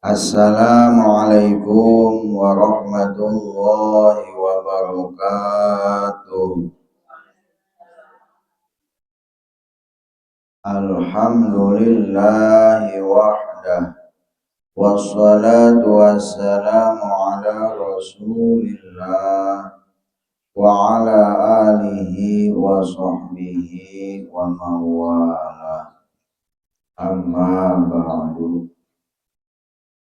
Assalamualaikum warahmatullahi wabarakatuh. Alhamdulillahi wahdah, wassalatu wassalamu ala rasulillah wa ala alihi wa sahbihi wa mawala, amma ba'du.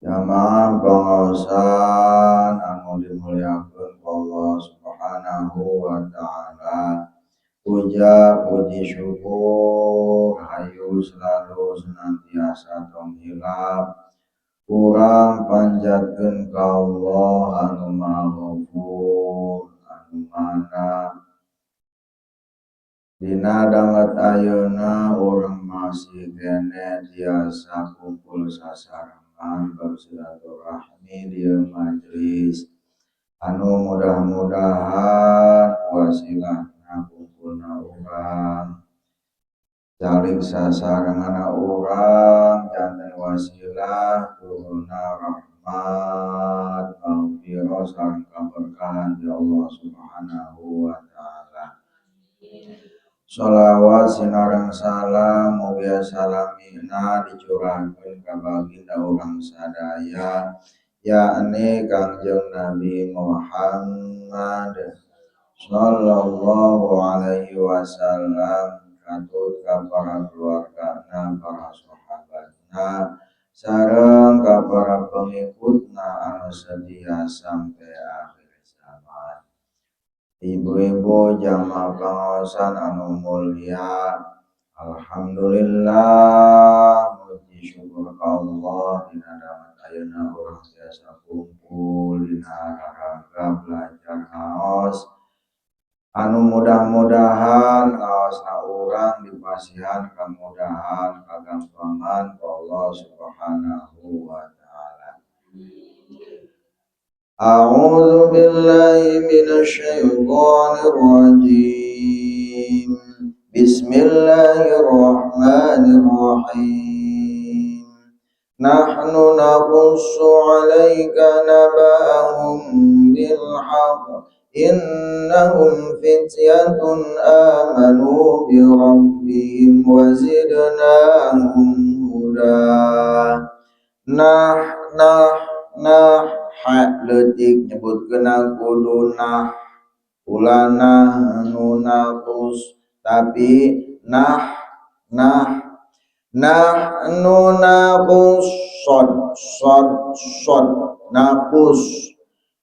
Jamaah pengaosan anu dimuliakeun Allah Subhanahu wa Ta'ala, puja puji syukur hayu selalu senantiasa tong hilap urang panjatkeun ka Allah anu Maha Ghafur, anu mana dina danget ayeuna urang masih keneh tiasa kumpul sasarengan bersilaturahmi di majelis anu mudah-mudahan wasilahna kumpulna urang, calik sasarenganna urang, janten wasilah turunna rahmat, maghfirah sareng kaberkahan ti Allah Subhanahu wa Ta'ala. Sholawat sinareng salam mugia salamina dicurahkeun ka baginda urang sadaya, yakni Kangjeng Nabi Muhammad sallallahu alaihi wasallam, katut ka para keluargana, para sahabatna, sareng ka para pengikutna anu setia sampai akhir zaman. Ibu-ibu jamaah pengaosan anu mulia, alhamdulillah, muji syukur ka Allah dina danget ayeuna urang tiasa kumpul dina raraga belajar ngaos anu mudah-mudahan ngaosna urang dipasihan kamudahan, kagampangan ku Allah Subhanahu wa Ta'ala. A'udzu billahi minasyaitonir rajim. Bismillahirrahmanirrahim. Nahnu naqussu 'alaika naba'ahum bil haqq, innahum fityatun amanu bi rabbihim wa zidnahum huda. Nah, nah, nah, ha leutik nyebutkeun kudu nah, ulah nahnu naqus, tapi nah, nah, nahnu naqus, sod, sod, sod, naqus,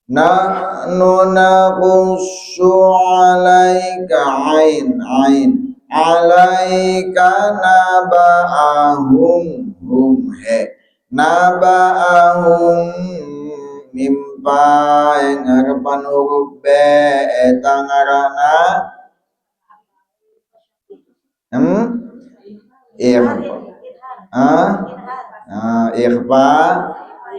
nahnu naqussu 'alaika, ain, ain, 'alaika naba'ahum, hum, he, naba'ahum, mimpa yang ngarepan huruf B eta ngaranna ikhfa, ah, ah, ikhfa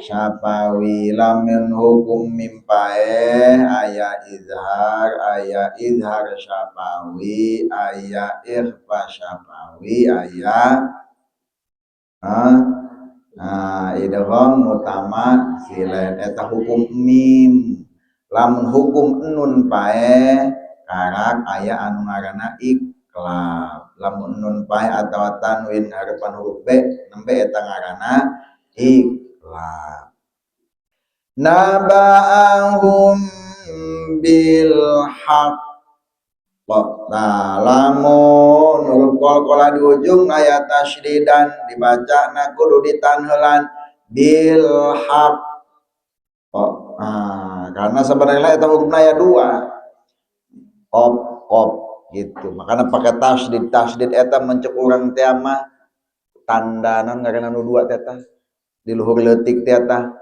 syafawi. Lamun hukum mim paeh aya izhar, aya izhar syafawi, aya ikhfa syafawi, aya ah. Nah, idgham mutamatsilain eta hukum mim. Lamun hukum nun paeh karak aya anu ngaranna iqlab. Lamun nun paeh atawa tanwin harapan huruf B nembe eta ngaranna iqlab. Naba'ahum bil haqq. Nah, lamun huruf qalqalah di ujung aya tasdidan, dibaca na kudu ditanhelan, bil haq. Nah, karena sebenarnya eta hurufna aya dua, qaf, qaf gitu, makanya pakai tasdid. Tasdid eta mencek urang teh mah tanda naon ngaranna nu dua teh di luhur leutik teh eta.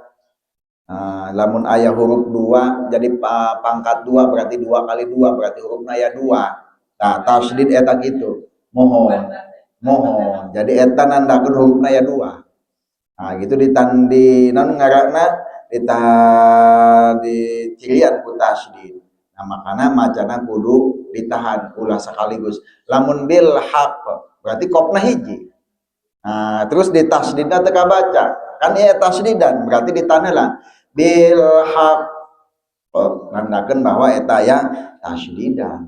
Nah, lamun aya huruf dua jadi pangkat dua, berarti dua kali dua, berarti hurufna aya dua. Nah, tasdid eta gitu, mohon mohon, jadi eta nandakeun hurufna aya dua. Nah, gitu ditandi naon ngaranna, di cirian ku tasdid. Nah, makana macana kudu ditahan, ulah sekaligus. Lamun bil haq berarti qofna hiji. Nah, terus di tasdidna teu kabaca. Kan ieu tasdidan, berarti ditahan lah. Bil haq. Oh, nandakeun bahwa eta aya tasdidan.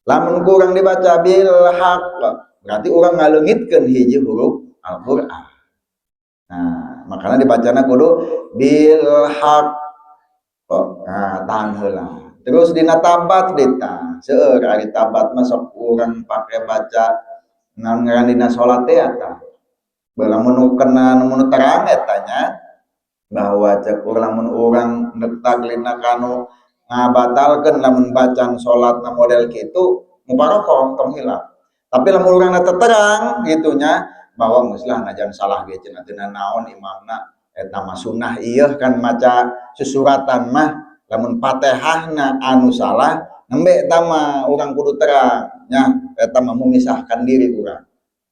Lamun kurang dibaca bil haq, berarti urang ngaleungitkeun hiji huruf Al-Qur'an. Nah, makanya dibacana kudu bil haq. Oh, nah, tahan heula. Terus dina tabat dita. Seueur ari tabat mah sok urang pake baca naon ngaran dina salat teh eta. Lamun nu kena nu terang eta nya bahwa cek lamun urang neuk taklidna kanu ngabatalkeun lamun bacaan salatna model kitu, mufaroqoh, tong hilap. Tapi lamun urang teu terang gitu nya, bahwa geus lah najan salah ge cenah teu naon imamna, eta mah sunnah ieu kan maca susuratan mah. Lamun Fatihahna anu salah nembe, eta mah urang kudu terang nya, eta mah memisahkan diri urang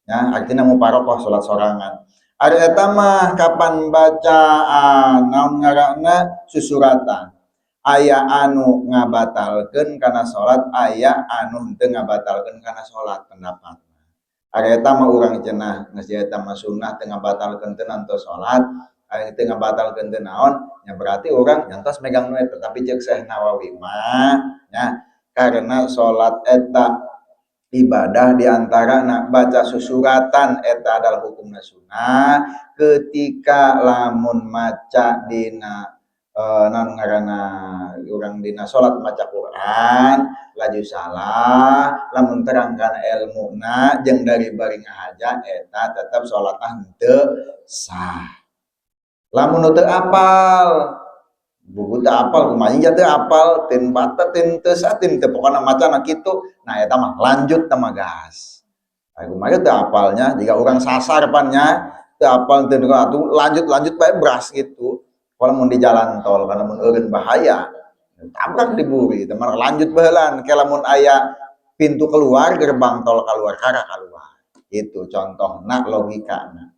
nya, artinya mufaroqoh salat sorangan. Ari eta mah kapan bacaan naon ngaranna susuratan, aya anu ngabatalkeun kana salat, aya anu henteu ngabatalkeun kana salat pendapat. Ari eta mah urang cenah geus eta mah sunnah, teu ngabatalkeun teu nantos salat, ari teu ngabatalkeun teu naon nya, berarti urang nyantos megang nu eta. Tapi ceuk Syekh Nawawi mah nya, karena salat eta ibadah, diantara nak baca susuratan eta adalah hukumna sunnah, ketika lamun maca dina naon ngaranna urang dina salat maca Quran laju salah, lamun terang kana ilmuna jeung dari bari ngahaja, eta tetep salatna henteu sah. Lamun teu apal, buku teu apal kumaha nya, teu apal tin bata tin teu sah tin teu, pokona macana kitu. Nah, eta mah lanjut mah gas. Kumaha teu apalnya jika urang sasar pan nya, teu apal teu atuh lanjut lanjut bae bras gitu. Kalau mun di jalan tol karena mun eureun bahaya tabrak di buri, teman lanjut baheula ke lamun aya pintu keluar gerbang tol keluar kara keluar. Itu contohna, logikana.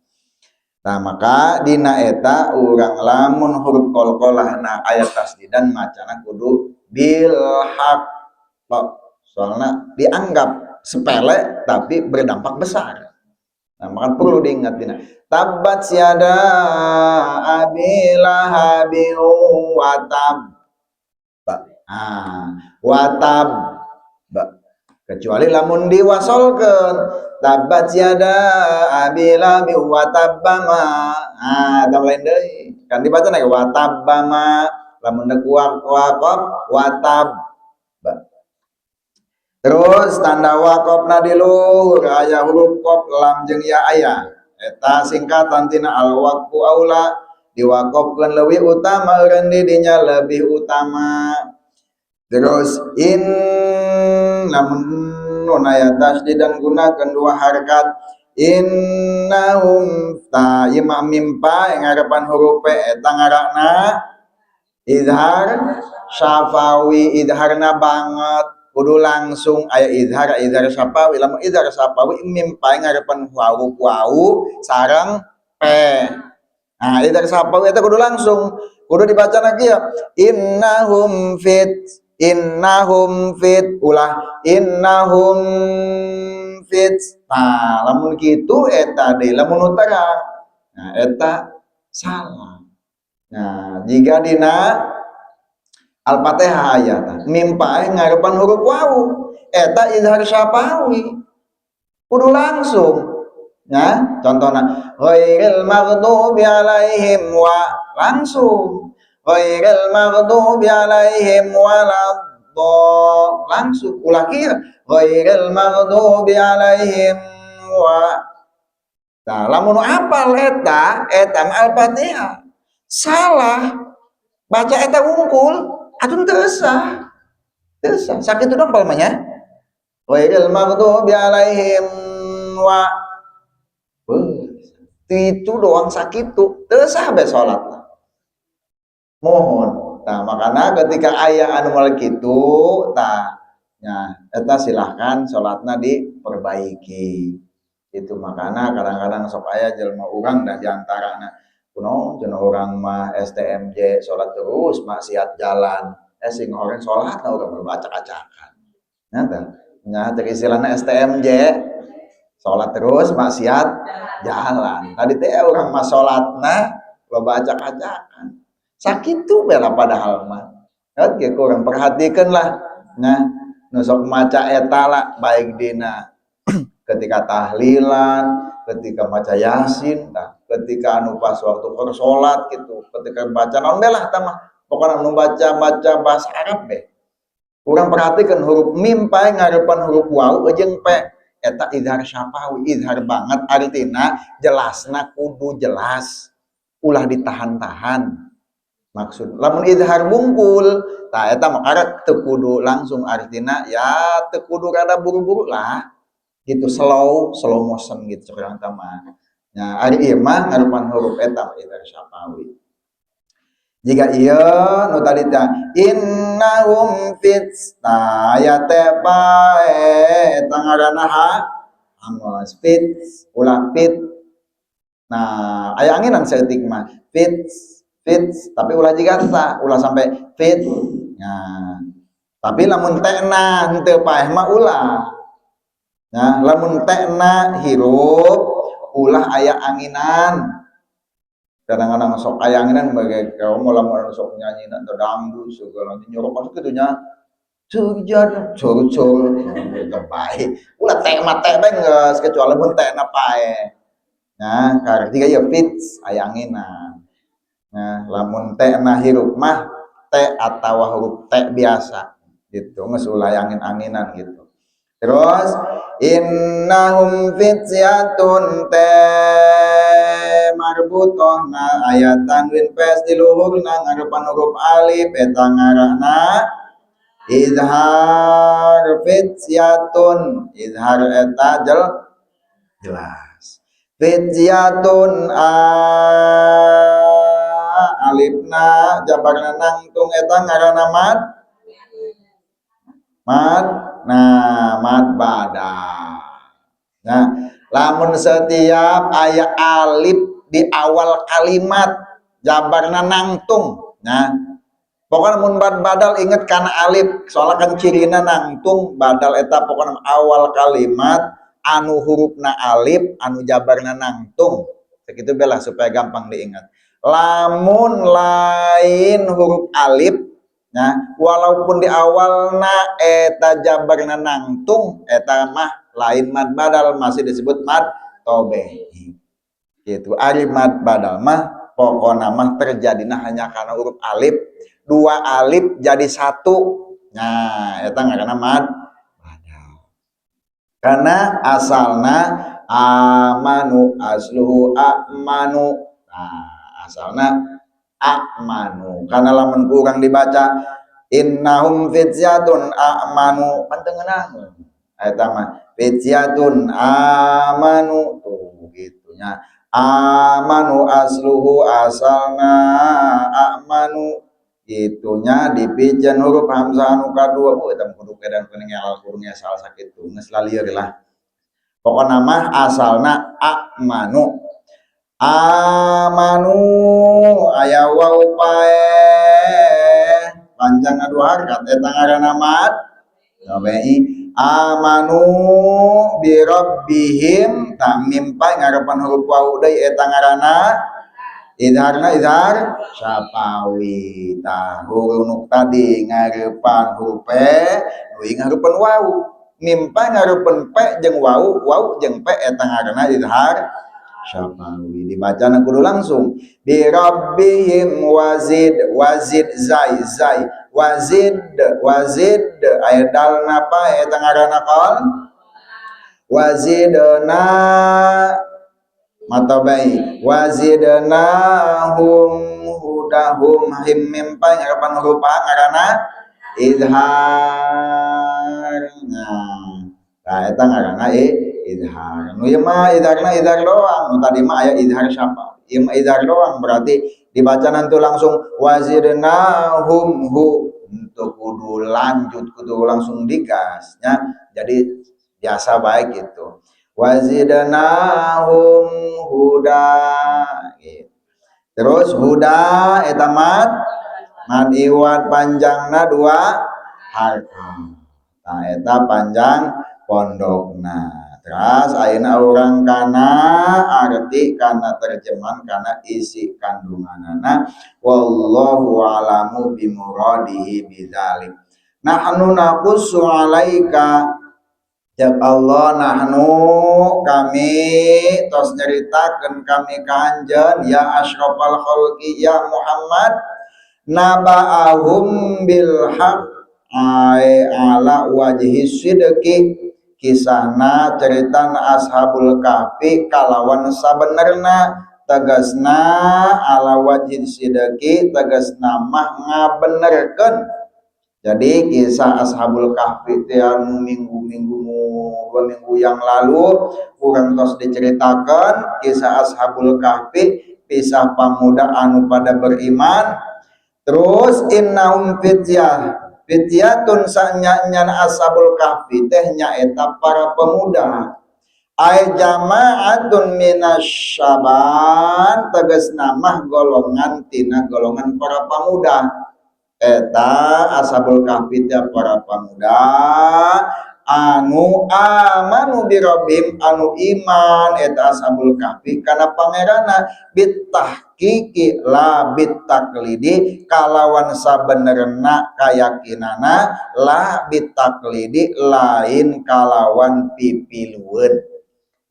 Nah, maka dina eta urang lamun huruf qalqalah aya tasdidan, macana kudu bil haq. Soalnya dianggap sepele tapi berdampak besar. Nah, maka perlu diingat dina tabbat yada abi lahabi wa tab. Ah, wa tab. Kecuali lamun diwasolkeun tabbat yada abi lahabi wa tabbama. Ah, eta lain deui. Kan dibaca na wa tabbama, lamun deuk waqaf wa tab. Terus tanda waqafna di luhur aya huruf qaf, lam jeung ya aya. Eta singkatan tina al waqfu aula, diwaqafkeun leuwih utama, eureun di dinya lebih utama. Terus in lamun nun aya tasdid dan gunakan dua harkat innahum ta ieu mah mim pa yang ngarepan huruf p, eta ngaranna idhar syafawi, idharna banget, kudu langsung aya idhar, idhar syafawi. Lamun idhar syafawi mim pa ngarepan huruf wawu sareng p. Nah, idhar syafawi eta kudu langsung, kudu dibaca lagi ya innahum fit, innahum fit, ulah innahum fit. Nah, lamun kitu eta deui lamun terang, nah eta salah. Nah, jika dina Al-Fatihah aya mim paeh ngarepan huruf wawu, eta izhar syafawi, kudu langsung ya. Contohna ghairil maghdubi alaihim wa, langsung ghairil maghdubi alaihim waladhdall, langsung, ulah kieu ghairil maghdubi alaihim wa. Nah, lamun apal eta, eta mah Al-Fatihah salah baca eta wungkul atuh teu sah, teu sah. Sakitu dong palmanya ghairil maghdubi alaihim wa, itu doang sakitu teu sah be salat. Mohon. Nah, makanya ketika aya anu mal kitu tah nya, eta silahkan salatna diperbaiki. Itu makanya kadang-kadang sok aya jelema urang dah diantarana kuno cenah urang mah STMJ, salat terus maksiat jalan, sing orang salat na urang berbacak-acakan nya tah nya, cek istilahna STMJ. Salat terus maksiat jalan. Tadi teh urang mah salatna loba acak-acakan. Sakitu bela padahal mah. Oke, kurang perhatikan lah. Nah, nu sok maca eta lah baik dina ketika tahlilan, ketika maca Yasin, nah, ketika anu pas waktu keur salat gitu, ketika baca naon lah tah mah. Pokoknya anu baca bahasa Arab be. Kurang perhatikan huruf mim pae ngarepan huruf waw jeung p, eta idhar syafawi, idhar banget, artina jelasna kudu jelas, ulah ditahan-tahan. Maksud lamun idhar bungkul tah eta mah karek teu kudu langsung, artina ya teu kudu, rada buru-buru lah gitu, slow slow motion gitu sekarang mah. Nah, ari ieu mah ngarupan huruf eta idhar syafawi. Jika iya nu tadi teh innahum fit, nah aya teh pae, eta ngaranna ha amos fit, ulah fit. Nah, aya anginan saeutik mah fit fit, tapi ulah jiga sa, ulah sampai fit. Nah, tapi lamun tekna henteu paeh mah ulah. Nah, lamun tekna hirup ulah aya anginan. Kadang-kadang sok aya anginan bagai kaum lamun sok nyanyi atau dangdut segala nyorok masuk kitu nya, cur cur cur gitu bae. Ulah tek mah tek bae geus, kecuali mun tekna pae. Nah, karek tiga ya fit aya anginan. Nah, lamun tekna hirup mah T atau huruf T biasa gitu, geus ulah angin-anginan gitu. Terus innahum fityatun, t marbutohna aya tanwin pes di luhurna ngarupan huruf alif, eta ngaranna izhar. Fityatun izhar, eta jelas. Fityatun, a alifna jabarna nangtung, eta ngaranna mad mad. Nah, mad badal. Nah, lamun setiap aya alif di awal kalimat jabarna nangtung. Nah, pokoknya mun mad badal inget karena alif, soalnya kan cirina nangtung badal eta. Pokoknya awal kalimat anu hurufna alif anu jabarna nangtung, segitu bela supaya gampang diingat. Lamun lain huruf alif, nah, walaupun di awalna eta jabarna nangtung, eta mah lain mad badal, masih disebut mad tobi'i gitu. Ari mad badal mah pokokna mah terjadina hanya karena huruf alif, dua alif jadi satu. Nah, eta ngaranna mad badal, karena asalna amanu, asluhu amanu. Nah, asalna amanu, karena lamun kurang dibaca innahum fityatun amanu pan teu ngeunaheun. Eta mah fityatun amanu tuh gitu nya. Amanu asluhu, asalna amanu itunya, dipiceun huruf hamzah anu kadua. Oh, eta kudu edan kuning ngelal kudu ngesal sakitu geus lalieur lah. Pokokna mah asalna amanu. Amanu aya waw pae panjang dua harkat, eta ngaranna mad tabi'i. Amanu bi rabbihim, tah mim pae ngarepan huruf waw deui, eta ngaranna idharna idhar syafawi. Tah, huruf nu tadi ngarepan huruf p nu ngarepan waw, mim pae ngarepan p jeung waw, waw jeung p, eta ngaranna idhar syafawi. Dibaca kudu langsung bi rabbihim. Wazid, wazid, zai zai, wazid wazid, aya dalna pa, eta ngaranna qol. Wazidna mata baik, wazidnahum hudahum, him mim pa ngarepan huruf a, ngaranna idhar. Nah, eta ngaranna idhar. Nu ieu mah idharna idhar doang, nu tadi mah aya idhar siapa? Ieu mah idhar doang, berarti dibaca nanti langsung wazidnahum hu, untuk kudu lanjut, kudu langsung digas nya. Jadi biasa baik gitu. Wazidnahum huda gitu. Terus huda eta mad, mad iwad panjangna dua harkat. Nah, eta panjang pondokna. Terus ayeuna urang kana arti, kana terjemahan, kana isi kandunganana. Wallahu a'lamu bimuradihi bidzalik. Nahnu naqussu alaika. Cek Allah, nahnu kami tos nyeritakeun kami ka anjeun, ya asyrafal khalqi, ya Muhammad, naba'ahum bil haq ay ala wajhi sidqi, kisahna, ceritana Ashabul Kahfi kalawan sabenerna. Tegasna ala wajhi sidqi, tegasna mah ngabenerkeun. Jadi kisah Ashabul Kahfi teh anu minggu-minggu, 2 minggu yang lalu kurang tos diceritakan kisah Ashabul Kahfi, kisah pemuda anu pada beriman. Terus innahum fityah, fityatun, sanya Ashabul Kahfi teh nyaeta para pemuda, ay jama'atun minasy syaban, tegas mah golongan tina golongan para pemuda. Eta Ashabul Kahfi teh para pemuda anu amanu birabbihim, anu iman eta Ashabul Kahfi kana pangeranna, bitahqiqi la bitaklidi, kalawan sabenerna kayakinana, la bitaklidi, lain kalawan pipilueun.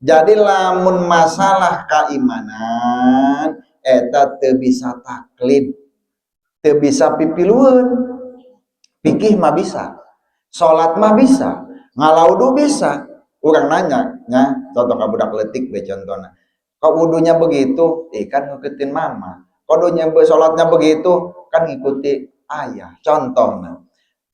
Jadi lamun masalah keimanan eta teu bisa taklid, teu bisa pipilueun. Fikih mah bisa, salat mah bisa, ngalaudu bisa. Urang nanya nya, contoh ka budak leutik we contohna, kok wudunya begitu? Eh, kan ngikutin mama. Kok wudunya, salatnya begitu? Kan ngikuti ayah, contohna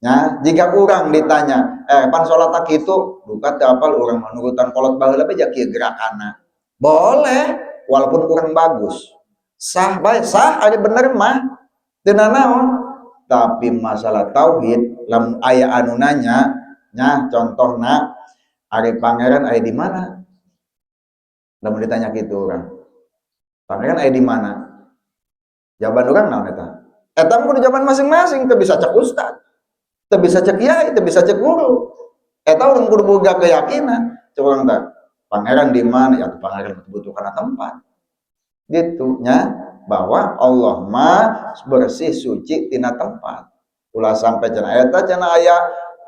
nya. Jika urang ditanya, eh, pan salat tak itu duka teu apal, urang menurutan kolot baheula be kieu gerakanna, boleh, walaupun kurang bagus sah bae, sah, ada bener mah teu naon. Tapi masalah tauhid, lamun aya anu nanya nya, contohna, ari Pangeran aya di mana? Lamun ditanya kitu urang, Pangeran aya di mana? Jawaban urang naon eta? Eta mah kudu jawaban masing-masing, teu bisa cek ustad, teu bisa cek kiai, teu bisa cek guru. Eta urang kudu boga keyakinan. Cek urang tah, Pangeran di mana? Ya Pangeran butuh kana tempat. Gitu nya, bahwa Allah mah bersih suci tina tempat. Ulah sampai cenah eta cenah aya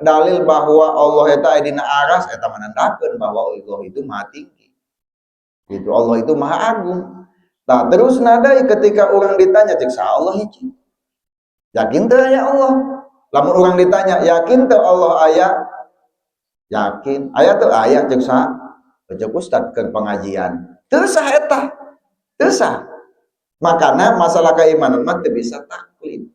dalil bahwa Allah eta aya dina aras, eta menandakeun bahwa Allah itu maha tinggi. Gitu, Allah itu maha agung. Nah, terus nadai ketika orang ditanya, cek saha Allah hiji? Yakin teu aya Allah? Lamun orang ditanya, yakin teu Allah aya? Yakin. Aya teu aya, cek saha? Cek ustad ke pengajian. Teu sah eta. Teu sah. Makanya masalah keimanan mah teu bisa taklid.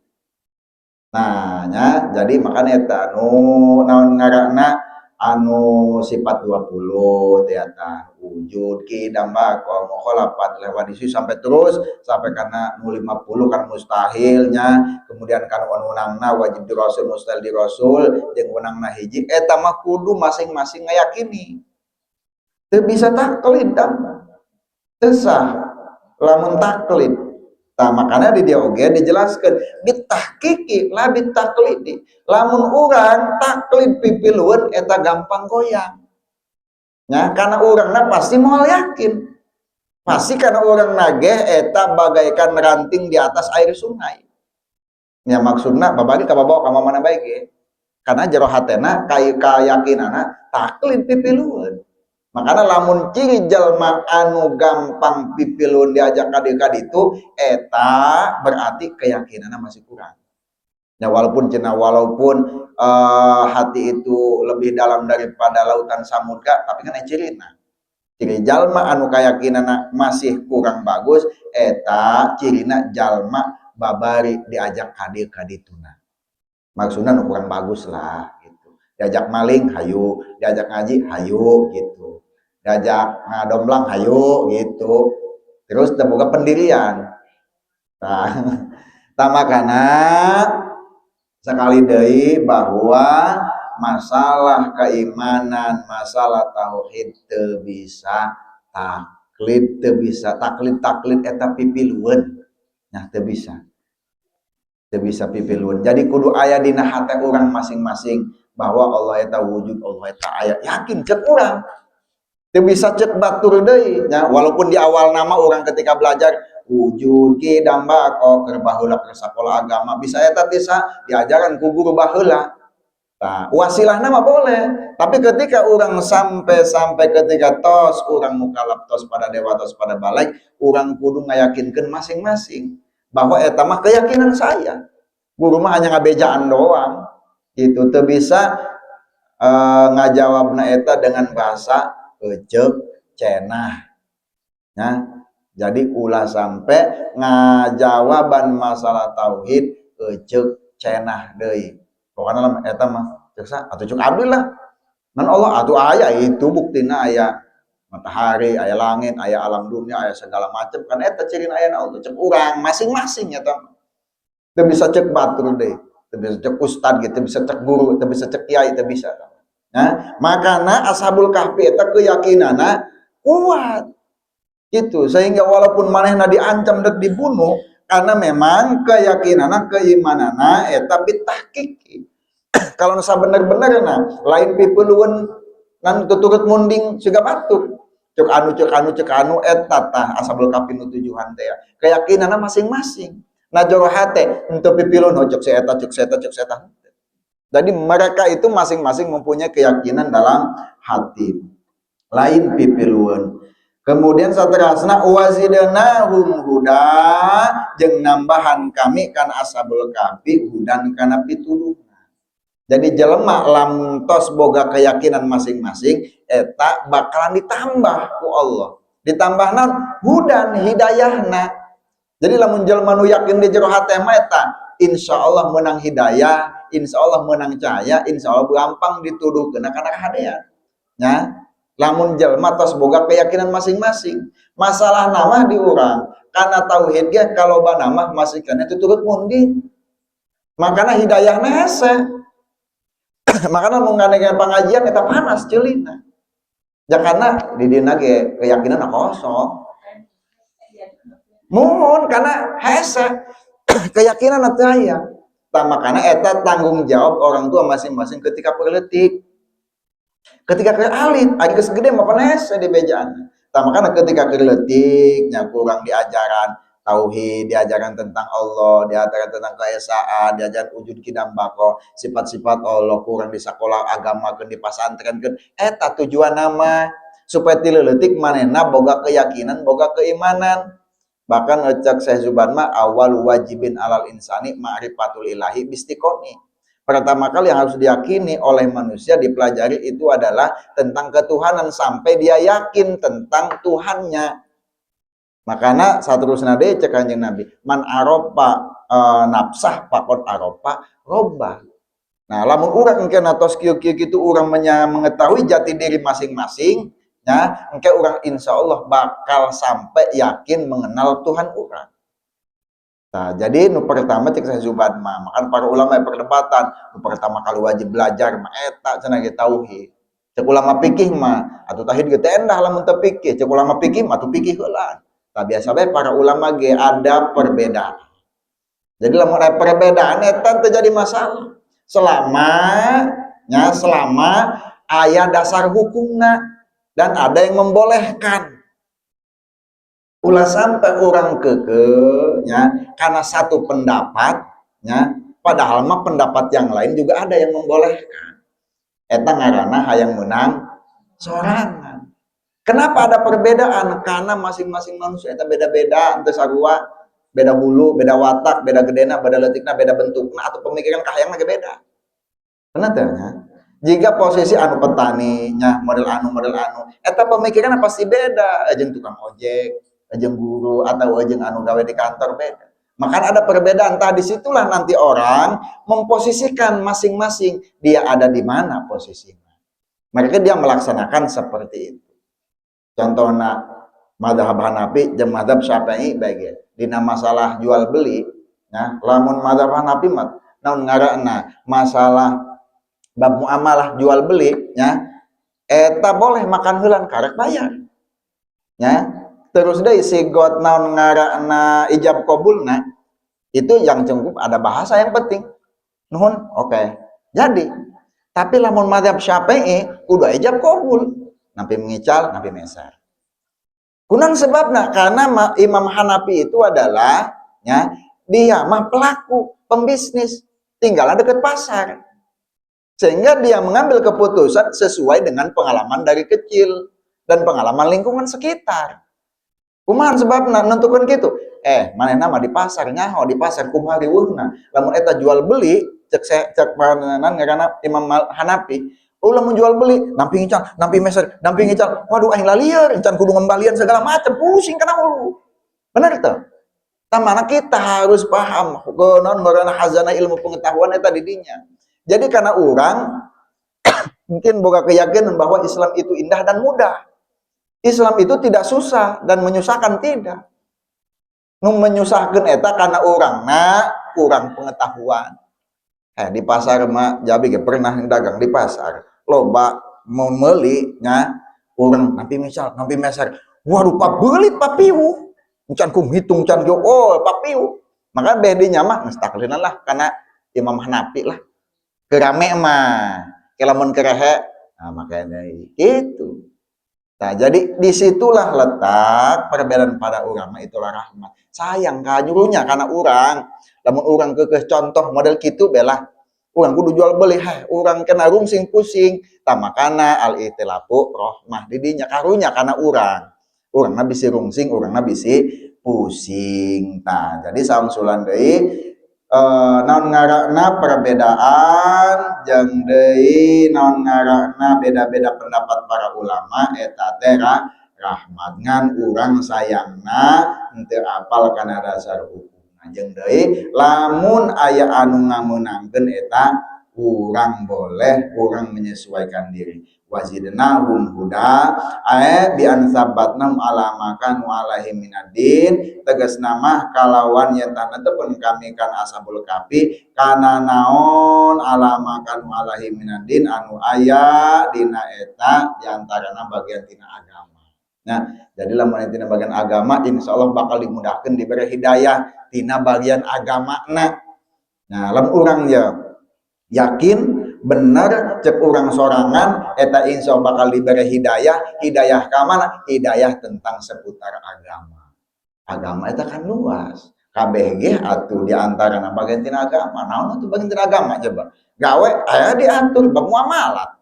Nah, nya, jadi makanya eta anu naon ngaranna, anu sifat 20 teh eta wujud, kidam, baqa, mukhalafat lewat isu, sampai terus sampai karena nu 50 kan mustahilnya, kemudian kan wenangna wajib di rasul, mustahil di rasul, jeung wenangna hiji, eta mah kudu masing-masing ngayakini, teu bisa taklid, teu sah lamun taklid. Nah, makanya di dia oge dijelaskan bitahqiqi la bitaklidi. Lamun urang taklid pipilueun, eta gampang goyang. Ya, karena urangna pasti moal yakin. Pasti karena urang nageh eta bagaikan ranting di atas air sungai. Ya, maksudna babagi ka babawa ka mana bae ge. Karena jero hatena kayakinana taklid pipilueun. Makanya lamun ciri jalma anu gampang pipilun diajak ka ditu, eta berarti keyakinannya masih kurang. Ya, walaupun cenah walaupun hati itu lebih dalam daripada lautan samudra, tapi kan cirina. Ciri jalma anu keyakinanna masih kurang bagus, eta cirina jalma babari diajak ka dieu ka dituna. Maksudnya nu kurang bagus lah gitu. Diajak maling hayu, diajak ngaji hayu gitu. Diajak ngadomblang hayu gitu. Terus terbuka pendirian. Nah, tah makana sekali deui bahwa masalah keimanan, masalah tauhid teu bisa taklid, teu bisa taklid. Taklid eta pipilueun. Nah, teu bisa. Teu bisa pipilueun. Jadi kudu aya dina hate urang masing-masing bahwa Allah eta wujud, Allah eta aya. Yakin cek urang. Teu bisa cek batur deui nya, walaupun di awal nama orang ketika belajar wujud qidam baqa keur baheula keur sakola agama bisa eta tisa diajaran ku guru baheula. Nah, wasilahna mah boleh, tapi ketika orang sampai-sampai ketika tos orang mukalaf, tos pada dewa, tos pada balig, orang kudu ngayakinkeun masing-masing bahwa eta mah keyakinan saya. Guru mah hanya ngabejaan doang. Gitu, teu bisa ngajawabna eta dengan bahasa eceuk cenah. Nah, jadi ulah sampai ngajawaban masalah tauhid eceuk cenah deui. Pokoknya lah eta mah cek sa atuh cek abdi lah. Man Allah atuh aya itu buktina, aya matahari, aya langit, aya alam dunia, aya segala macam kan eta ciri aya Allah, cek urang masing-masing eta mah. Teu bisa cek batur deui, teu bisa cek ustad gitu, teu bisa cek guru, teu bisa cek kiai, teu bisa. Nah, makana Ashabul Kahfi eta keyakinanna kuat. Gitu, sehingga walaupun manehna diancam dek dibunuh, karena memang keyakinanna, keimananna eta bitahqiq. Kalau nu sabener-benerna lain pipeulueun ngan tuturut munding siga batur. Cek anu, cek anu, cek anu, eta tah Ashabul Kahfi nu tujuhan teh. Keyakinanna masing-masing. Nah, jero hate henteu pipilueun, oh, cek si eta, cek si eta, cek si eta. Jadi mereka itu masing-masing mempunyai keyakinan dalam hati. Lain pipilueun. Kemudian saterasna wazidnahum huda, jeung nambahan kami kan Ashabul Kahfi hudan kana pituduh. Jadi jelema lamun tos boga keyakinan masing-masing eta bakalan ditambah ku Allah. Ditambah naon? Hudan, hidayahna. Jadi lamun jelema nu yakin di jero hate mah eta insya Allah menang hidayah, insya Allah menang cahaya, insya Allah gampang dituduh kena kana kahadean. Ya, lamun jelema tos boga keyakinan masing-masing. Masalah nama di urang, karena tauhid ge kalau nama masih kana turut munding. Makanya hidayahna hese. Makanya mau ngadegeun pengajian eta panas ceulina. Ya karena di dina ge keyakinan kosong. Mohon karena hese keyakinan teu aya. Tah, makana eta tanggung jawab orang tua masing-masing ketika leutik. Ketika keur alit, ari geus gede mah pan hese di bejaan. Tah, makana ketika keur leutik nya kurang diajaran tauhid, diajaran tentang Allah, diajaran tentang keesaan, diajaran wujud qidam baqa, sifat-sifat Allah kurang di sekolah agama keun, di pasantren keun, eta tujuan nama supaya ti leutik manehna boga keyakinan, boga keimanan. Bahkan cek Syekh Zuban mah awal wajibin alal insani ma'rifatul ilahi bistiqoni. Pertama kali yang harus diyakini oleh manusia, dipelajari itu adalah tentang ketuhanan sampai dia yakin tentang Tuhannya. Makanya saterusna deui cek Kanjeng Nabi, man arofa nafsah faqod arofa robbah. Nah, lamun urang engke tos kieu-kieu kitu urang mengetahui jati diri masing-masing, ya, engke urang insya Allah bakal sampai yakin mengenal Tuhan urang. Nah, jadi nu pertama cek Syekh Zuban mah, makan para ulama yang perdebatan, nu pertama kali wajib belajar mah eta cenah ge tauhid. Cek ulama fikih mah atuh tauhid ge teh endah lamun teu fikih, cek ulama fikih mah atuh fikih heula. Tah, biasa bae para ulama ge ada perbedaan. Jadi lamun ada perbedaan eta teu jadi masalah. Selama nya selama aya dasar hukumna dan ada yang membolehkan. Ulah sampai orang keke nya karena satu pendapat nya, padahal mah pendapat yang lain juga ada yang membolehkan. Eta ngaranna hayang menang sorangan. Kenapa ada perbedaan? Karena masing-masing manusia eta beda-beda, henteu sarua, beda hulu, beda watak, beda gedena, beda leutikna, beda bentukna, atau pemikiran kahayangna ge beda. Bener teh nya? Jika posisi anu petani nya model anu, eta pemikiran pasti beda jeung tukang ojek, jeung guru, atau jeung anu gawe di kantor beda. Maka ada perbedaan. Tadi disitulah nanti orang memposisikan masing-masing dia ada di mana posisinya. Mereka dia melaksanakan seperti itu. Contohnya madhab Hanafi jeung madhab Syafi'i bae dina masalah jual beli. Nah, lamun madhab Hanafi mah naon ngaranna masalah bab muamalah jual beli nya, eta boleh makan heulan karek bayar. Ya, terus deui sigot naon ngaranna ijab qabulna itu yang cukup ada bahasa yang penting. Nuhun, oke. Okay. Jadi, tapi lamun madhab Syafi'i kudu ijab qabul. Nampi mengical, nampi meser. Kunaon sebabna? Karena Imam Hanafi itu adalah ya, dia mah pelaku, pembisnis, tinggalnya dekat pasar. Sehingga dia mengambil keputusan sesuai dengan pengalaman dari kecil dan pengalaman lingkungan sekitar. Kumaha sebabna nentukan gitu? Eh, manehna mah di pasar nyaho, di pasar kumaha riweuhna. Lamun eta jual beli, cek cek ngaranna Imam Hanafi, ulah mun jual beli, nampi ngical, nampi meser, nampi ngical. Waduh, aing lalieur, encan kudu ngembalian segala macam, pusing kana hulu. Bener tuh? Mana kita harus paham naon ngaranna khazanah ilmu pengetahuan eta di dinya. Jadi karena orang mungkin boga keyakinan bahwa Islam itu indah dan mudah. Islam itu tidak susah dan menyusahkan, tidak. Nu menyusahkan eta karena orang na kurang pengetahuan. Eh, di pasar mah jabi ge pernah dagang di pasar. Loba mau meuli nya, urang nampi misal, nampi meser. Waduh, pabelit, papiuh. Can ku ngitung, can go, oh, papiuh. Maka bedinya mah geus lah karena Imam Hanafi lah. Kerame mah, lamun kerehe, nah makanya gitu. Nah, jadi disitulah letak perbedaan pada ulama, itulah rahmat. Sayang kanyuruhnya karena orang, lamun orang kekeh contoh model gitu belah, urang kudu jual beli, heh, urang kena rungsing pusing. Tah, makana al ikhtilafu rohmah didinya, karunya karena urang. Urang bisi rungsing, urang bisi pusing. Nah, jadi saungsulan deui, naon ngaranna perbedaan jeung deui naon ngaranna beda-beda pendapat para ulama eta teh rahmat, ngan urang sayangna henteu apal kana dasar hukum. Jeung deui lamun aya anu ngameunangkeun eta urang boleh, urang menyesuaikan diri. Wazidnahum huda ay bi an sabbatnahum ala ma kanu alaihi minaddin, tegas nama kalawan yen pun kami kan Ashabul Kahfi kana naon ala ma kanu alaihi minaddin anu aya dina eta diantarana bagian tina agama. Nah, jadi lamun tina bagian agama, insya Allah bakal dimudahkan, diberi hidayah tina bagian agama. Nah, lamun urang ya yakin bener cek urang sorangan eta, insya Allah bakal diberi hidayah. Hidayah ka mana? Hidayah tentang seputar agama. Agama itu kan luas, KBG atuh di antara bagian tina agama. Naon atuh bagian tina agama? Coba gawe aya diatur bab muamalat.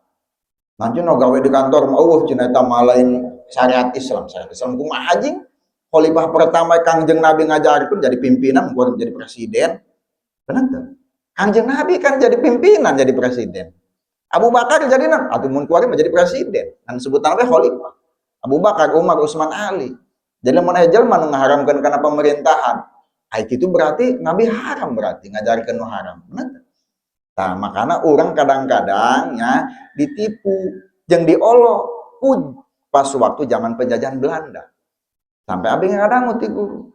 Nanti no gawe di kantor mah euweuh cenah, eta mah lain syariat Islam. Syariat Islam kumaha jing khalifah pertama Kangjeng Nabi ngajarkeun jadi pimpinan, bukan jadi presiden? Benar tuh? Kangjeng Nabi kan jadi pimpinan, jadi presiden. Abu Bakar jadi nan, atau mun kuari menjadi presiden. Dan sebutan we khalifah. Abu Bakar, Umar, Utsman, Ali. Jadi mun aya jelema nu ngaharamkeun kana pemerintahan, ai kitu berarti Nabi haram, berarti ngajarkeun nu haram. Bener? Tah, makana orang kadang-kadang ya ditipu jeung diolo ku pas waktu zaman penjajahan Belanda. Sampai abi ngadangu ti guru.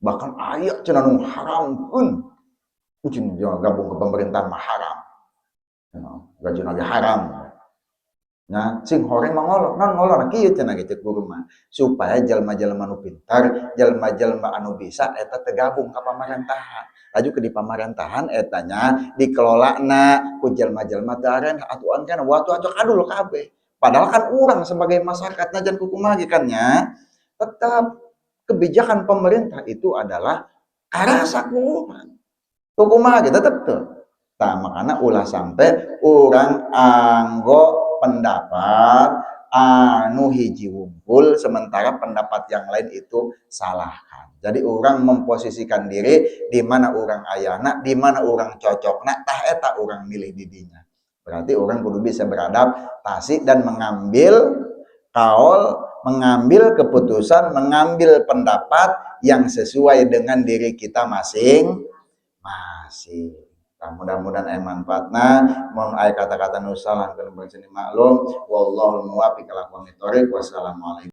Bahkan aya cenah nu haramkeun. Kucing gabung ke pemerintahan mah haram. Gaji lagi haram. Nah, sing horeng mah ngolok, non ngolok nah kieu cenah gitu guru mah. Supaya jelma-jelma nu pintar, jelma-jelma anu bisa eta tergabung ka pamerintahan. Laju ke di pamerintahan etanya dikelolana ku jelma-jelma teu aren atuan kan waktu atuh kadul kabeh. Padahal kan urang sebagai masyarakat najan kukumaha kan nya, tetap kebijakan pemerintah itu adalah karasa ku urang. Kukumaha ge tetep tuh. Tah, makana ulah sampai urang anggo pendapat anu hiji wungkul sementara pendapat yang lain itu salahkan. Jadi orang memposisikan diri di mana orang ayana, di mana orang cocokna, tah eta orang milih didinya. Berarti orang kudu bisa beradaptasi dan mengambil kaul, mengambil keputusan, mengambil pendapat yang sesuai dengan diri kita masing-masing. Nah, mudah-mudahan aya manfaatna, mun aya kata-kata nu salah kana sini maklum. Wallahul muwaffiq ila aqwamit thoriq. Wassalamualaikum.